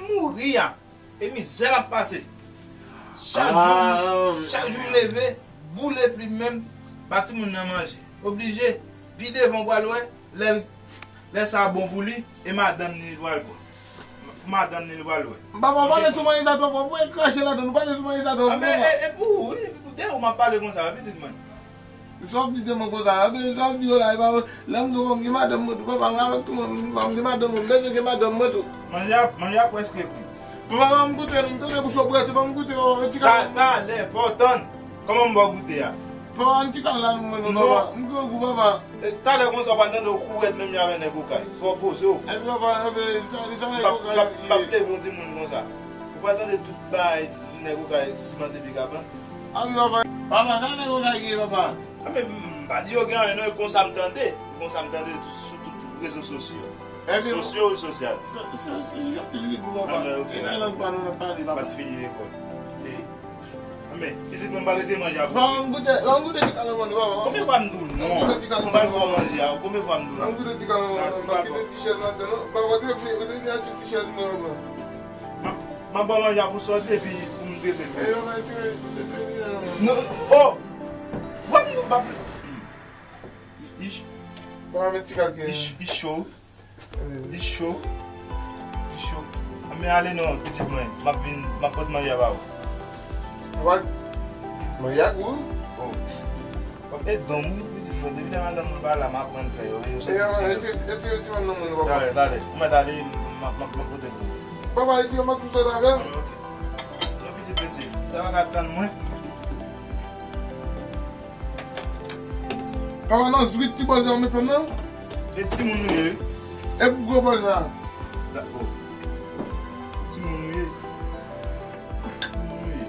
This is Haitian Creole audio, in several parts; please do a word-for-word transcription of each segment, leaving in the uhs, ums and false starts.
Mouri a. E mizè m ap pase. Chak jou, chak jou m leve, boule plim menm, ba timoun nan manje. Oblije, pi devan w pral wè, lè, lè sa bon pou li, e madanm ni li pral pran. Pou madanm ni li pral wè. Papa, pale sou manje sa twòp, ou pral krache ladan, nou pale sou manje sa twòp. A, men, e, e pou ou, e pou de ou m ap pale konsa, pitit mwen. Sa w ap di de mwen konsa, sa w ap di yo la, e pa, lè m di w, m gen madanm mwen tou, papa, mwen avèk tou, mwen, m gen madanm mwen, m bezwen gen madanm mwen tou. Manje a, manje a prèske kwit. Papa, m goute, m tande bouch ou prese, pa m goute, papa, yon ti kal. Ta, talè, fò w tann. Kòman m ba w goute a? Papa, yon ti kal la, mwen, non, papa. M grangou, papa. E, talè konsa, w pral tande w kouri menm jan avèk nèg Okay. Fò w poze w. Epi, papa, epi, sa, sa nèg Okay. M p ap, m p ap leve yon timoun konsa. Ou pral tande tout bagay nèg Okay simante pi kabann. Abi, papa. Papa, sa nèg Okay ye, papa. A, men, m pa di yo gen anyen, non, e konsa m tande. E konsa m tande sou tout rezo sosyo. Sosyo ou sosyal? So, so, so, so, li bon, papa. A, men, ok, e nan lang pa nou n ap pale, papa. Pa t fini lekòl. E, a, men, pitit mwen, m pa retire manje a pou ou. Papa, m goute, m goute ti kalon mwen, papa. Konbyen fwa m di w non? M goute ti kalon mwen, papa. M pa fè w manje a, konbyen fwa m di w non? M goute ti kalon mwen, papa. Kite ti chèz nan tè, non? Papa, ou te vle, ou te vle ak ti chèz mwen, papa. M ap, m ap ba w manje a pou soti epi pou m drese l pou ou. E yo mwen tire, tire, tire, non. Non, oh! Wè m nou pa. Ish. Bon, met ti kalkil. Ish, ish cho. Li cho. Li cho. Anben ale non, pitit mwen. M ap vin, m ap pot manje a ba ou. Ou pa manje a gou? Oh. W ap ede m wi, pitit mwen. Depi lè madanm mwen pa la, m aprann fè yo. Yo soti ti yo. Etire, etire ti mòn nan moun, papa. Talè, talè. Ou mèt ale, m ap, m ap, m ap pote pou ou. Papa, etire mòn tou sot avè l. Anben, ok. Non, pitit mesye. Ou ta pa ka tann mwen. Papa, nan zwit ti bòl sa ou met pran nan? E timoun nou ye, wi. E pou gwo bòl sa? Sa, oh. Timoun nou ye. Timoun nou ye.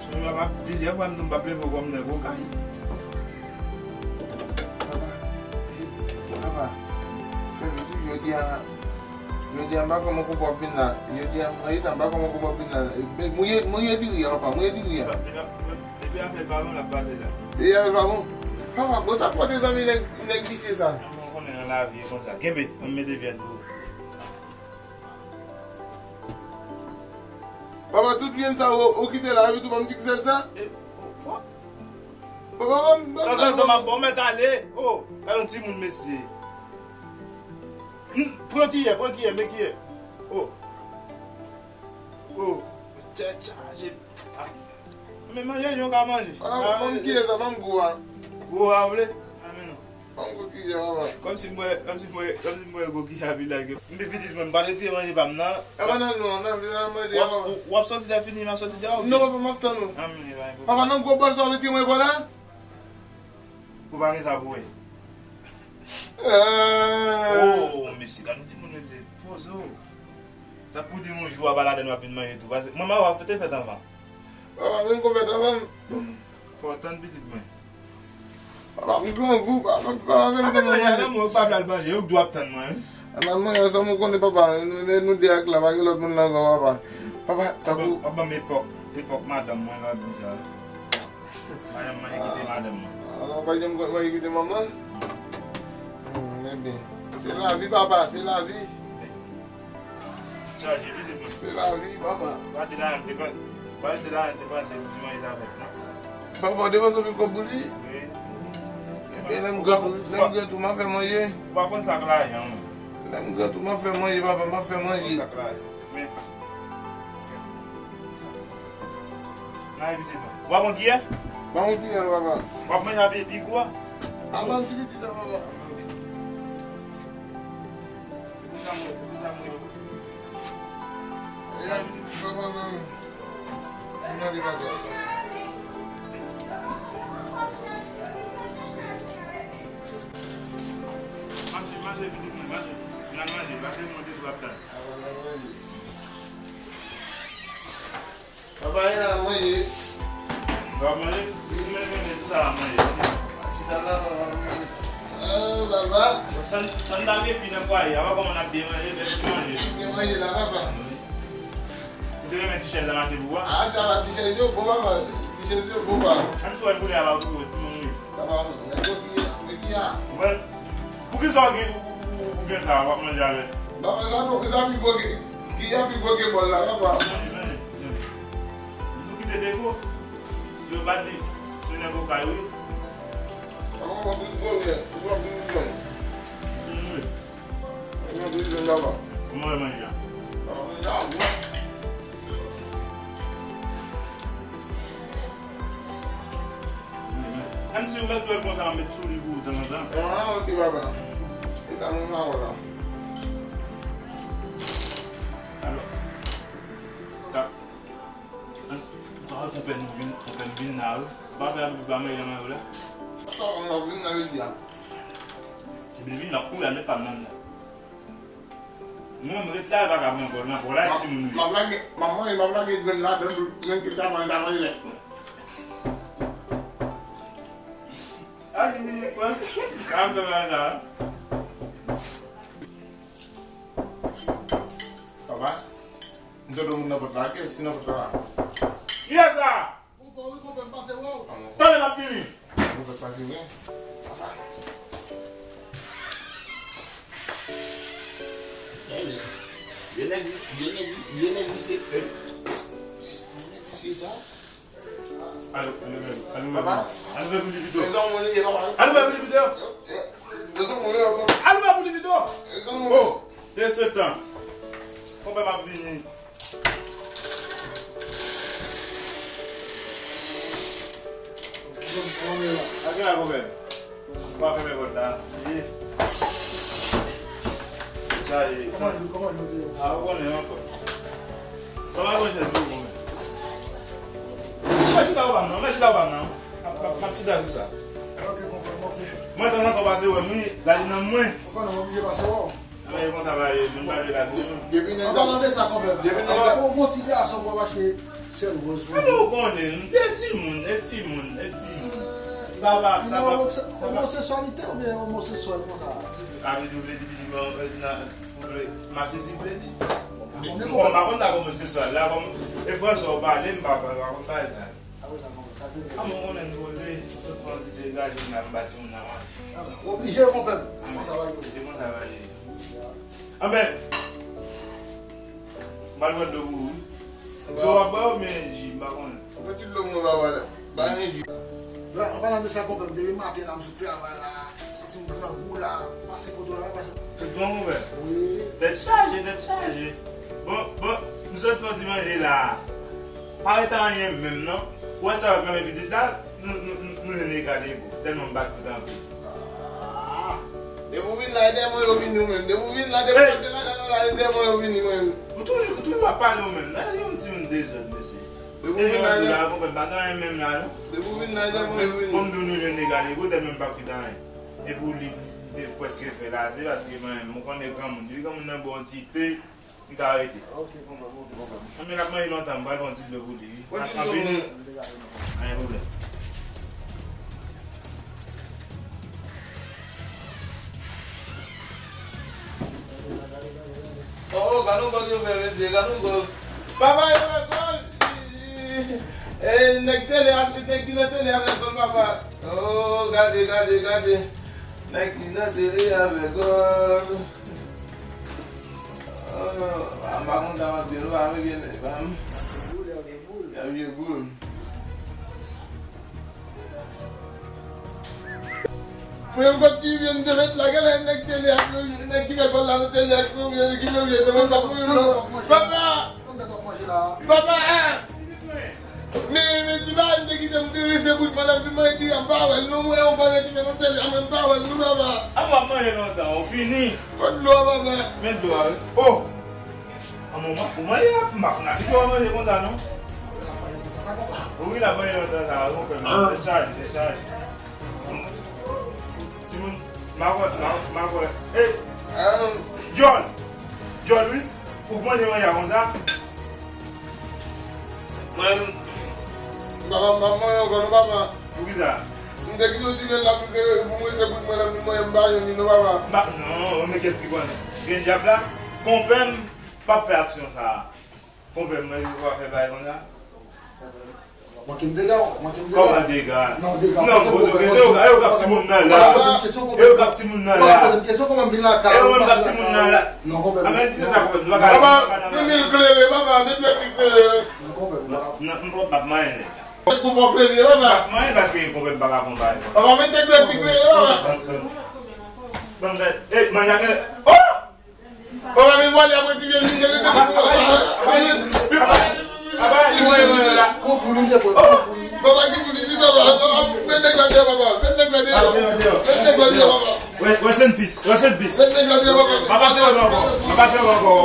Sou nou papa, plizyè fwa m di w m p ap leve w kòm nèg Okay. Papa, papa, fè vit wi, jodi a, jodi a m pa konn kòman w ap vin la. Jodi a, manje sa, m pa konn kòman w ap vin la. Mouye, mouye diri a, papa, mouye diri a. Depi, depi, depi afè l pa bon, l ap pase la. Depi afè l pa bon? Papa, bon, sa fòte zanmi nèg, nèg visye sa. Mwen konnen nan lavi e konsa. Kenbe, mwen mete vyèt pou ou. Papa, tout vyann sa, ou, ou kite la, epi tou pa m ti sèl sa? E, oh, fò. Papa, pa m, pa m. Tanzantan, m ap bon, mèt ale. Oh, gade yon timoun, mesye. Hmm, pran kiyè, pran kiyè, men kiyè. Oh. Oh, tèt chaje. Ah. Men manje, jan w ka manje. Ah, ban m kiyè sa, ban m gou a. Gou a w vle? Ah, men non. Ban m gou kiyè, papa. Kòmsi m wè, kòmsi m wè, kòmsi m wè gou kiyè a pi lage. M di pitit mwen, m pa retire manje pa m nan. Papa, nan, non, nan, nan, manje, papa. W ap, w ap soti lè fini, m ap soti dèyè w. Non, papa, m ap tann ou. Ah, men, e pa yon pwoblèm. Papa, nan gwo bòl sa w retire manje pa la? Ou pa gen sa pou wè. Eh. Oh, mesye, gade yon timoun, mesye. Poze w. Sa pou di yon jou a pa ladan w ap vin manje tou. Paske mwen, mwen, w ap te fèt anvan. Papa, vin konvèt anvan m. Fò w tann pitit mwen. Papa, m grangou, papa, papa, vin tann mwen. Manje a nan mwen, ou pa pral manje, ou dwe ap tann mwen, wi. Ann al manje ansanm, ou konnen, papa, nou, nou, nou de ak la, pa gen lòt moun la ankò, papa. Papa, tankou. W ap ban m epòk, epòk madanm mwen, lè w ap di sa. Madanm mwen kite madanm mwen. Ah, ou pa janm konn mwen kite manman? Hmm, ebyen. Se lavi, papa, se lavi. Chaje, pitit mwen. Se lavi, papa. Pa di la, te pa, pa di la, te panse pou ti manje sa fèt, non? Papa, ou depanse anpil kòb pou li? Wi. Ebyen, lè m gran tou, lè m gran tou, m a fè manje. Ou pa konn sa k lajan, mwen. Lè m gran tou, m a fè manje, papa, m a fè manje. Ou pa konn sa k lajan. Men. Nan, pitit mwen. Ou pa pran kiyè? Pa pran kiyè, papa. W ap manje avè pi gou a? A, ban m ti piti sa, papa. Pou sa mwen, pou sa mwen. Nan, pitit mwen. Papa, nan. Mwen di papa. Manje, manje, pitit mwen, manje. Vin al manje, pase mwen de tou ap tann. Papa, vin al manje. Ou ap manje? Ou menm, menm, tout sa la manje. Chita la, papa, manje. Oh, papa. San, san ta gen fi nan fwaye, apa kòman n ap byen manje, bèl ti manje. Byen manje la, papa. Ou te renmen ti chèz la maten pou ou a? Ah, sa va, ti chèz yo bon, papa. Ti chèz yo bon, papa. Menm si w wè l kounye a la, ou tou, tout moun ri. Papa, men koki a, men ki a. Ou wè l? Poukisa w gen, ou, ou, ou, ou gen sa, w ap manje avè l? Papa, sa nou, sa pi gwo ke, ki a pi gwo ke bòl la, papa? Manje, manje, manje. Nou kite defo. Yo pa di, se nèg okay, wi. Papa, mwen plis gwo, wi. Mwen plis gwo. Mwen plis gwo, papa. Kòman w manje a? Papa, manje a bon. Menm si ou mèt jwe konsa, mèt sou li pou ou tanzantan. Ah, ok, papa. E sa mwen pa wè la. Alò, ta, an, sa wè konpè nou vin, konpè m vin la, wi. Ou pa fè abib ba mwen, la mwen la. Sa, mwen vin la, jodi a. Epi l vin la, kouri al met pa m nan la. Mwen, m ret la, e pa ka pran kòd nan kò la, e timoun wi. M ap lage, manman, m ap lage grenn ladan pou grenn ki ta manje, ta manje lèt. A, ki mizik, mwen. A, m te manje la. Papa, m tande moun nan pòt la. Kiyès ki nan pòt la? Kiyès la? Ou bon, wi, konpè, m pase wè w. Tande, m ap vini. Ou fèk pase vre. Vye nèg, vye nèg, vye nèg, vye nèg vise. Vye nèg vise sa. Alo, alo, alo, alo. Papa. Alo, fè pou li videyo. Alo, fè pou li videyo. Alo, fè pou li videyo. Oh, te se tan. Konpè m ap vini. Ak la konpè m. Ou pa fèmen pòt la. Ye. Sa ye. Kòman nou, kòman nou te ye? A, ou konnen ankò. Kòman mwen chèz pou mwen? Mwen chita ou pa m nan, mwen chita ou pa m nan. M ap, m ap, m ap chita sou sa. Ok, konpè m, ok. Mwen tanzantan pase wè m wi, la li nan mwen. Ou konnen mwen oblije pase wè w. Mwen konsa pa ye, mwen pa ye la tou. Depi nèg la. An palan de sa, konpè m. Depi nèg la. Bon, bon ti gason pou w achte sèl woz pou ou. Ou konnen, m te timoun, e timoun, e timoun. Sa pa, sa pa, sa pa. Omosekswalite oubyen omosekswèl konsa? A vle di, ou vle di pitit mwen, nan, ou vle, masisi vle di. Bon, m pa konn sa k omosekswèl la, kòm, e fransè w pale, m pa, pa, pa konn bagay sa. Apre sa, konpè, sa te byen. A, mwen konnen m poze, m sot fè yon ti degaje, m al ba timoun nan manje. A, ou oblije, konpè m. Fò sa va rive. Se konsa va ye. Anben, m al pran dlo pou ou, wi. Dlo w ap bwè oubyen ji, m pa konnen. Mwen ti dlo m nan papa la. Ba yon ji. La, an palan de sa, konpè m, depi maten la, m sou travay la, santi m grangou la, pase kote w la, pase. Tout bon, konpè? Wi. Tèt chaje, tèt chaje. Bon, bon, m sot fè yon ti manje la. Pa ret anyen menm, non. Ou wè sa yo ap granmen pitit la? Nou, nou, nou, nou jwenn ega de ego. Tèlman m pa koute anpil. Ah! Depi w vin la, e dèyè mwen yo vini ou menm. Depi w vin la, depi w pase lakay la, e dèyè mwen yo vini mwen menm. Ou toujou, ou toujou ap pale ou menm. Nan yon timoun dezòd, mesye. Depi w vin la, e dèyè mwen yo vini. Konprann pa gen anyen menm la, non. Depi w vin la, e dèyè mwen yo vini. Kòm di w nou jwenn ega de ego, tèlman m pa koute anyen. Epi w li te prèske fè la, se paske mwen menm, ou konnen granmoun. Depi granmoun nan ba w yon ti te, li ka rete. Ok, konprann, ok, konprann. Anben, l ap manje lontan, m pral pran yon ti dlo pou li, wi. Pran ti dlo pou li. Pa gen pwoblèm. Oh, oh, gad yon gòl yo fè, mesye, gad yon gòl. Papa, yo fè gòl! E, nèg tele a, nèg ki nan tele a fè gòl, papa. Oh, gade, gade, gade. Nèg ki nan tele a fè gòl. Oh, m pa konn sa m ap di nou, pa m vye nèg, pa m. Y ap vye boul. Mwen, m konn ti vye m te met la, genlè nèg tele a, nèg ki fè gòl la nan tele a, ki oblije, ki oblije, te mwen pa pou yo. Papa! Papa! Men, men, ti bagay m te kite m te rese bout mwen, m te manje, m pa wè l non, mwen, yon bagay ki fè nan tèl, mwen, m pa wè l non, papa. A, m ap manje lontan, ou fini. Kot dlo a, papa? Men dlo a, wi. Oh! An, mwen, ou manje, m pa konn abitye wè manje konsa, non. Wi, l ap manje lontan sa, wi, konpè m. Dechaje, dechaje. Timoun, m a wè, m a, m a wè. Ey! Dyòl! Dyòl, wi. Ou k manje manje a konsa? Mwen, m pa, m pa manje ankò non, papa. Poukisa? M te kite w ti vyen la pou se, pou mwen se bout mwen nan mwen, m pa jwenn li non, papa. M pa, non, men kiyès ki pran li? Grenn dyab la? Konpè m p ap fè aksyon sa a. Konpè m, mwen, ou pa fè bagay konsa? Konpè m, w ap Manke m dega, manke m dega. Kòman dega? Non, dega. Non, poze kesyon, e yo k ap timoun nan la. E yo k ap timoun nan la. Poze kesyon kòman m vin lakay. E yo menm k ap timoun nan la. Non, konpè. A, men, se sa, konpè, nou pa ka. Papa, men li klere, papa, men li klere. Non, konpè. Non, m p ap manyen nèg la. Pou mwen klere, papa. Manyen paske konpè m pa ka fon bagay. Papa, men li klere, papa. Bon, ben, eh, manyak, eh, oh! Papa, men vwale apre ti vye vin, gen lese pou mwen. Papa, li mwen, mwen la. Kon pou li, se pou li. Papa, ki pou li, si papa, men nèg la deyò, papa. Men nèg la deyò. Men nèg la deyò, papa. Rest in peace, rest in peace. Men nèg la deyò, papa. Pa pase ankò, pa pase ankò.